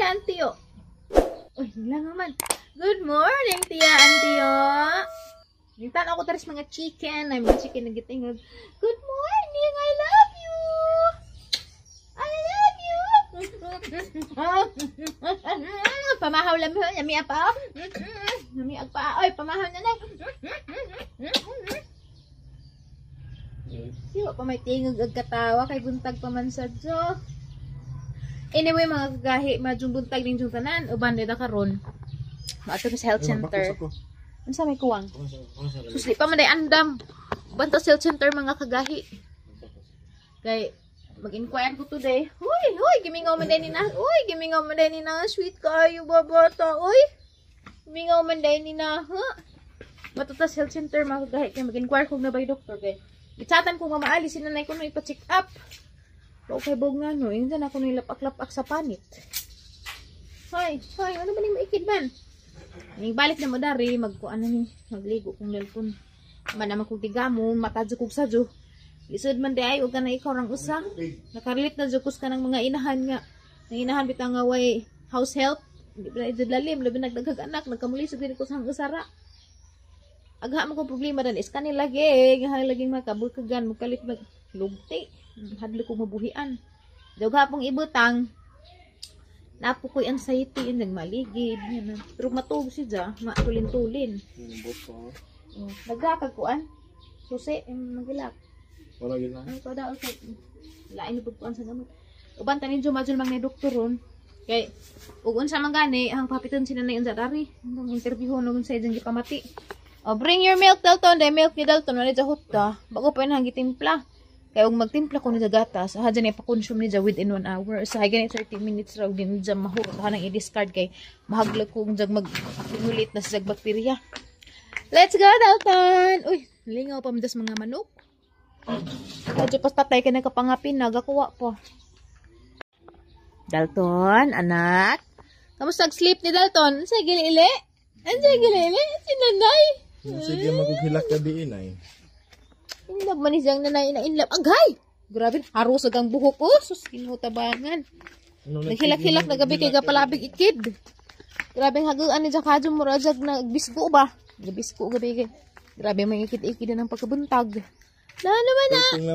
Tia and Tio. Uy, lang naman. Good morning, Tia and Tio. Nagtan ako taris mga chicken. Ay, mga chicken nagitingog. Good morning! I love you! I love you! Pamahaw lang mo. Yami pa. Yami pa. Oy, pamahaw na na. Siwa pa may tingog ag katawa kay buntag pa man sa jo. Anyway, mga kagahi, madyong buntag ning jung tanan uban dita karon. Maato sa health center. Unsa may kuwang? Susli pa man day andam. Uban ta sa health center mga kagahi. Kay mag-inquire ko today. Uy, uy, gimingaw man day ni na. Uy, gimingaw man day ni na. Sweet kaayo ba bata. Uy. Gimingaw man day ni na. Huh? Mato ta sa health center mga kagahi kay mag-inquire ko na by doctor kay. Gitsatan ko nga maali si nanay ko no ipa-check up. Okay bog nga no, ingdan ako nilapak-lapak sa panit. Hoy, hoy, ano ba ni maikid man? Ning balik na mo dari magkuan na ni, magligo kong dalton. Man naman kog tigamo, matadyo kog sadyo. Lisod man di ay og kana ikaw rang usa. Nakarelate na jud ka ng mga inahan nga. Nang inahan bitaw nga way house help, di ba jud lalim, labi nagdaghag anak, nagkamulisod din ko sa usara. Agha mo kong problema dan is kanila lagi, nga laging makabukagan, mukalit mag lugti. Hadlo ko mabuhian. Daw gapong ibutang napo ko'y anxiety and nagmaligid yan. Pero matug siya, matulin-tulin. Oh, nagakagkuan. Susi magilak. Wala gid na. Ay kada okay. Lain ni pagkuan sa gamot. Uban tanin jumajul mang ni doktor ron. Kay ug unsa man gani ang papiton sila na unsa dari. Ang interview no unsa ijang gipamati. Oh, bring your milk Dalton, day milk ni Dalton wala dyan hutda. Bago pa yun gitimpla. Kaya kung magtimpla ko niya gatas, aha dyan ipa-consume niya within 1 hour. Sa gani 30 minutes raw din niya mahurot. Aha nang i-discard kay mahaglag kung jag mag-accumulate na sa bacteria. Let's go, Dalton! Uy, lingaw pa mo mga manok. Kadyo pas tatay ka nagkapangapin, nagakuha po. Dalton, anak. Kamusta sleep ni Dalton? Sa gilili? Sa gilili? Si nanay. Sige, magughilak ka diin ay. Inlove man siyang nanay na inlove. Agay! Grabe, haros ang buhok ko. Sus, kinutabangan. Naghilak-hilak na gabi kay gapalabig ikid. Grabe, haguan ni Jack Hadjo mura jag nagbisgo ba? Nagbisgo gabi kay. Grabe, may ikid-ikid na ng pagkabuntag. Na naman na! Ano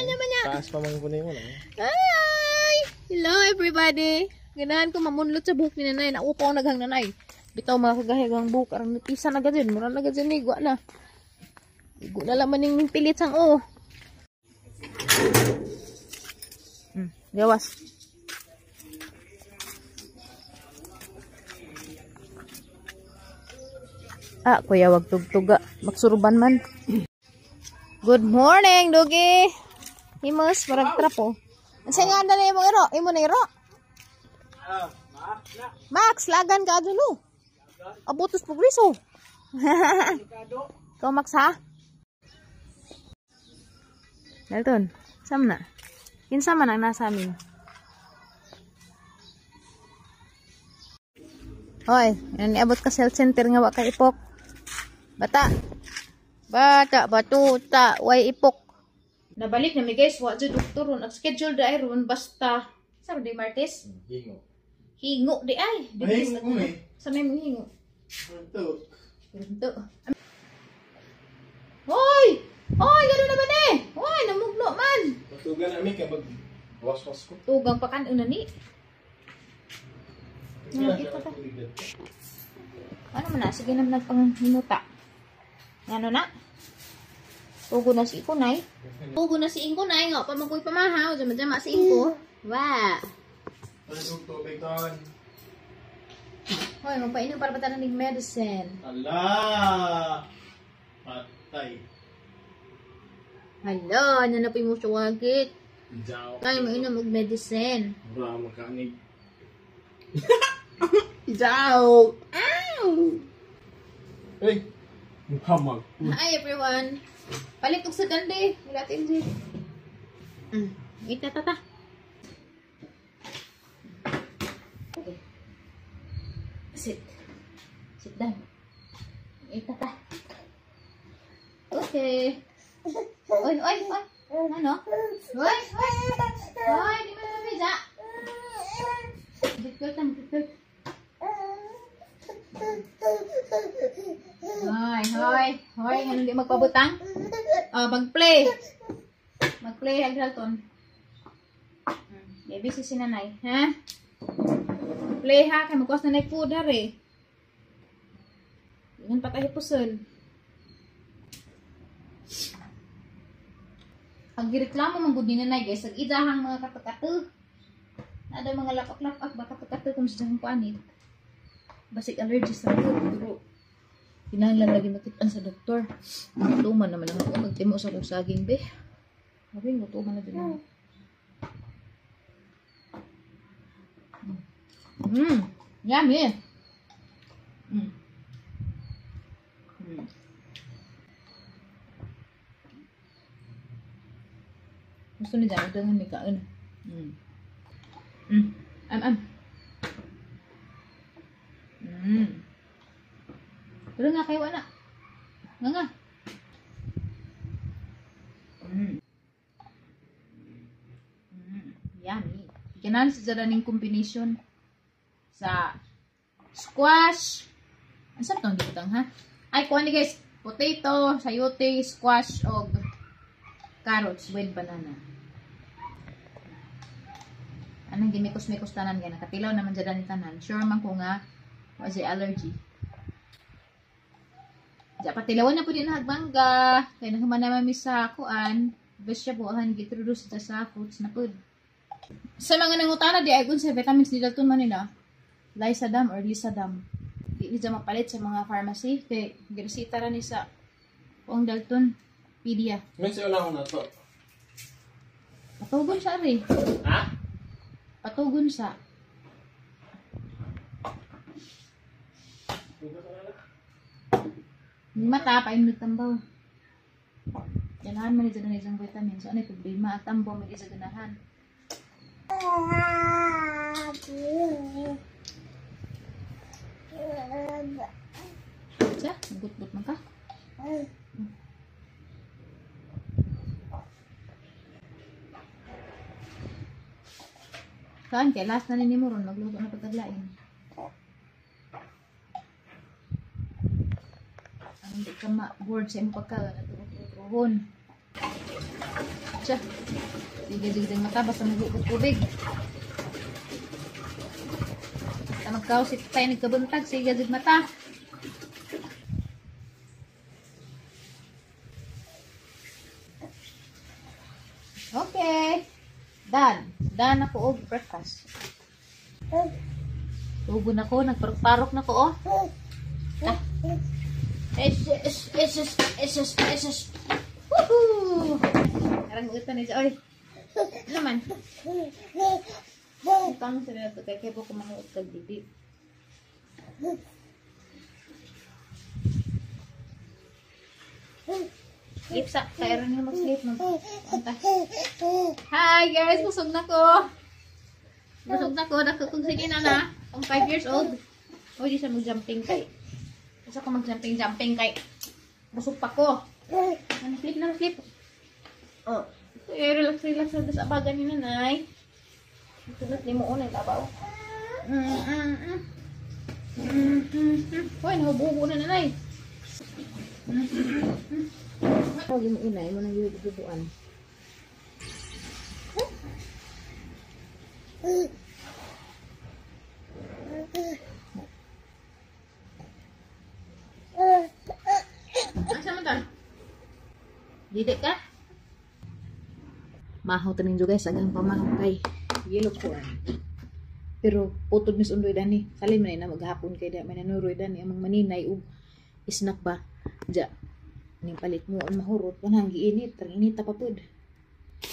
naman na? Taas pa man kunin mo na. Hi! Hello everybody! Ganahan ko mamunlot sa buhok ni nanay. Naupaw naghang nanay. Bitaw mga kagahigang buhok. Arang nipisa na gadyan. Mura na gadyan. Igwa na. Igo na laman yung pilit sang oh. Gawas. Ah, kuya, wag tugtuga. Magsuruban man. Good morning, Dugi. Himus, marag trapo. Ang nga na imo iro? Imo na iro? Max, lagan ka adto. Abutos progreso. Ikaw, Max, ha? Dalton, saan na? Kinsa man ang nasa amin? Hoy, niabot ka sa health center nga wa kay ipok. Bata. Bata, batuta, way ipok. Nabalik na mi guys, wa jud doktor ron. Ang schedule da ay ron basta sa di Martes. Hingo. Hingo di ay. Hingo ko eh. Sa may mong hingo. Ito. Ito. Hoy! Hoy, gano'n naman eh! Hoy, namugno man! Tugan ami ka mag was-was ko. Tugang pa kan una ni. Nakita ta. Ano man na? Sige naman nagpanghimuta. Ano na? Tugo na si Ikunay. Tugo na si Ikunay. Nga pa magkuy pamahaw. Jama-jama si Inko. Wa! Tubig ton. Hoy, magpainom para patanan ng medicine. Ala! Patay. Hala, ano na po yung suwagit? Jaw. Tayo mainom og medicine. Wala makanig. Jaw! Ow! Hey! Muhammad. Hi everyone! Palit og sa dande. Wala tayo Wait na tata. Okay. Sit. Sit down. Wait tata. Okay. Oy, oy, oy. Ano? Oy, oy. Oy, di ba sabi ja? Seatbelt na, seatbelt. Why nga hindi magpabutang? Oh, mag-play. Mag-play ag Dalton. Busy si nanay, ha? Play ha kay magkuwas na food ha re. Ingan pa tayo pusol. Ang gireklamo man gud ni nanay guys, ag idahang mga kato-kato. Nada mga lapak-lapak ba kato-kato kung sa kuanit. Basig allergy sa food pero kinahanglan lagi makitaan sa doktor. Tuman naman lang ako magtimo sa akong saging be. Sabi mo tuman na din ako. Yummy. Gusto ni Jan, ito nga may kaon. Am. Pero nga kayo, anak. Nga. Yummy. Ganan sa dyan combination sa squash. Ang sarap itong gibutang, ha? Ay, kuha ni guys. Potato, sayote, squash, og carrots with banana. Anong gimikos-mikos tanan nga nakatilaw naman dyan ni tanan. Sure man ko nga was allergy. Diya patilawan na po din hagbangga. Kaya nahuman naman mi sa kuan, vegetable han gitroduce sa fruits na pud. Sa mga nangutana di ay sa vitamins ni Dalton man nila. Lysadam or Lisadam. Di ni mapalit sa mga pharmacy kay giresita ra ni sa kuang Dalton Pedia. Minsan wala akong nato. Patugon sa ari. Ha? Patugon sa. Mata pa imong tambaw. Ganahan man ni sa isang vitamin. So ano yung problema? At tambaw may isa ganahan. Siya, gut-gut man ka. Saan kay last na ni mo ron magluto na pagkaglain. Ang hindi ka ma-bored sa imong pagkaon at turuhon. Siya. Sige-sige mata basta maghugot tubig. Ta magkausit tayo nagkabuntag sige jig mata. Okay. Done. Done ako og breakfast. Tugo na ko, nagparok-parok na ko oh. Ah. Es. Woohoo! Arang utan ni siya. Oy. Ano man? Utang sa nila kay kay ko manguot kag bibi. Sleep sa kay ron mo mag-sleep mag. Hi guys, busog na ko. Busog na ko, nakukog sige na na. Ang 5 years old. Oy, di siya mag-jumping kay. Gusto ko mag-jumping kay. Busog pa ko. Ano, sleep na, sleep. Oh. Eh, relax na sa abagan ni nanay. Tulad ni mo unay tabaw. Hoy, nahububo na nanay. Huwag mo inay mo nang gibubuan. Asa man ta? Dili ka? Mahaw tanin jo guys, agang pamahaw kay yellow corn. Pero putod mis undoy dani. Salim man na maghapon kay da may nanuroy dani among maninay ug snack ba. Ja. Ning palit mo ang mahurot kanang giinit, tarang inita pa pud.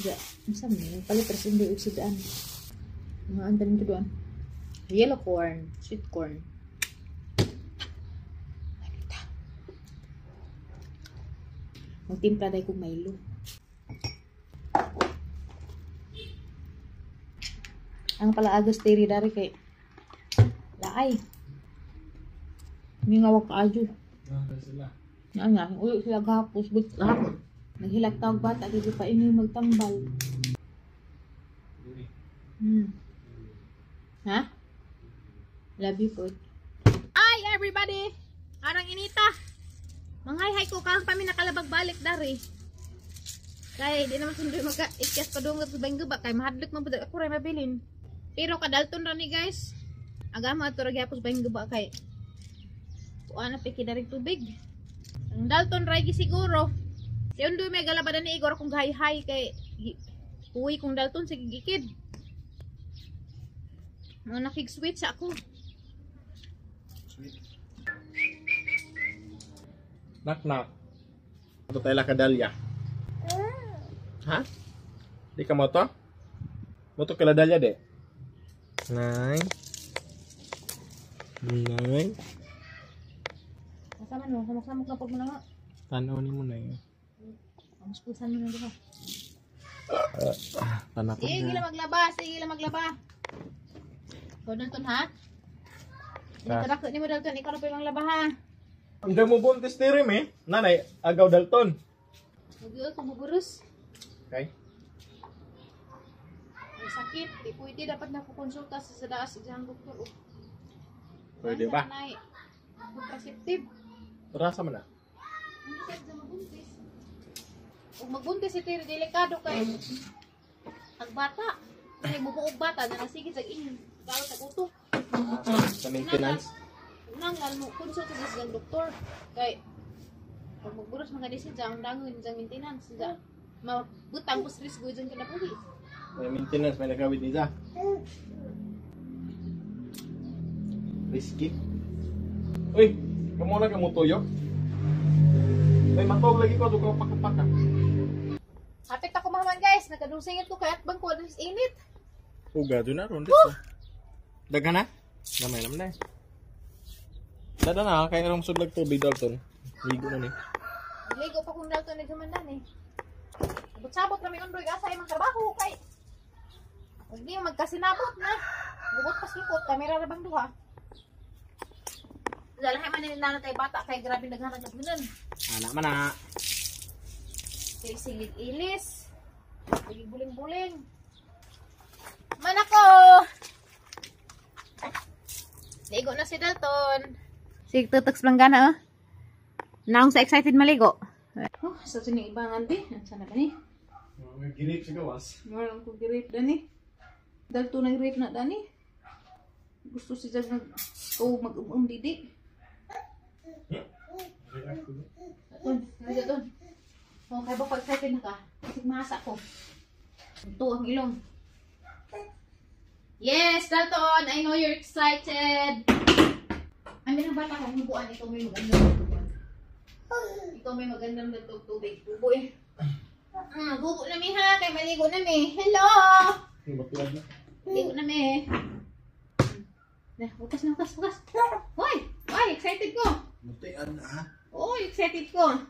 Ja, unsa man ning palit ras undoy ug sudaan. Mga andan to doon. Yellow corn, sweet corn. Magtimpla dahil kong Milo. Ang palaagos tiri dari kay laay. Mingawag kaayo. Sila. Nga, ulo sila gahapos, but gahapon. Naghilak tawag bata, dito pa inyo magtambal. Ha? Love you po. Hi everybody! Arang inita! Manghay-hay ko karon pa mi nakalabag balik dari. Kay di naman sundoy magka ikyas pa dong sa Bangguba kay mahadlok man pud ako ray mabilin. Pero kadalton ra ni, guys. Agama ato ra gyapon sa Bangguba kay kuan na piki dari tubig. Ang Dalton ray gisiguro. Si Undoy may galabadan ni Igor kung hay-hay kay uwi kong Dalton sige gikid. Mga nakig-switch ako. Sweet. Knock knock. Ito tayo kadalya. Ha? Di ka mo to? Mo to kala dalya de. Nine. Nine. Kasama no, samok-samok na pag mo na nga. Tanaw ni mo na yun. Ang puspusan mo na diha. Tanaw ko Sige na. lang maglaba, sige lang maglaba. Ikaw, Dalton, ha? Hindi Ah. ka dako ni mo, Dalton, ikaw na pa yung laba ha. Hindi mo buntis ni Rim eh. Nanay, agaw Dalton. Huwag kung buburus. Okay. May sakit, di pwede dapat na kukonsulta sa daas sa doktor. Oh. Pwede ba? Nanay, contraceptive. Rasa mo na. Hindi sa magbuntis. Ug magbuntis si Terry, delikado kay ang bata. Kay mubuog bata na nasige sa inyong bawat sa utok. Sa maintenance. Unang lalo mo konsulta sa siyang doktor kay pag magburos mga disin ang dangon sa maintenance sa mabutang ko stress ko dyan kinabuhi. May maintenance, may nagawid nila. Risky. Uy, kamo na kamo tuyo. May matog lagi ko dugo paka-paka. Hapit ako mahaman, guys, nagkadusingit ko kay atbang ko sa init. Uga do na ron dito. Daghan na. Gamay naman na. Dada na kay rong sudlag tubig, Dalton. Ligo na ni. Ligo pa kung Dalton naghamandan eh. Sabot-sabot kami undoy asa imong trabaho kay Huwag di magkasinabot na. Gubot pas lukot, kamera ra bang duha. Lalahi man nila na kay bata kay grabe naghanag ng ganun. Ana man na. Silig ilis. Sige buling-buling. Manako! Ligo na si Dalton. Sige, tutoks lang gana, oh. Naong sa excited maligo. Oh, sa tuning ibangan di. Sana ba ni? Girip sa gawas. Walang ko girip dani. Dalton nag rape na dani. Gusto si Jag nag o mag-um didi. Dalton, Dalton. Oh, kay ba excited na ka? Kasi ko. Ito ang ilong. Yes, Dalton! I know you're excited! Ang ng bata kong hubuan, ikaw may magandang tubig. Ikaw may magandang tubig. Bubo eh. Bubo na mi ha, kay maligo na mi. Hello! Maligo na mi. Na, bukas na, bukas, bukas. Hoy! Hoy, excited ko! Mutian ha. Oh, excited ko.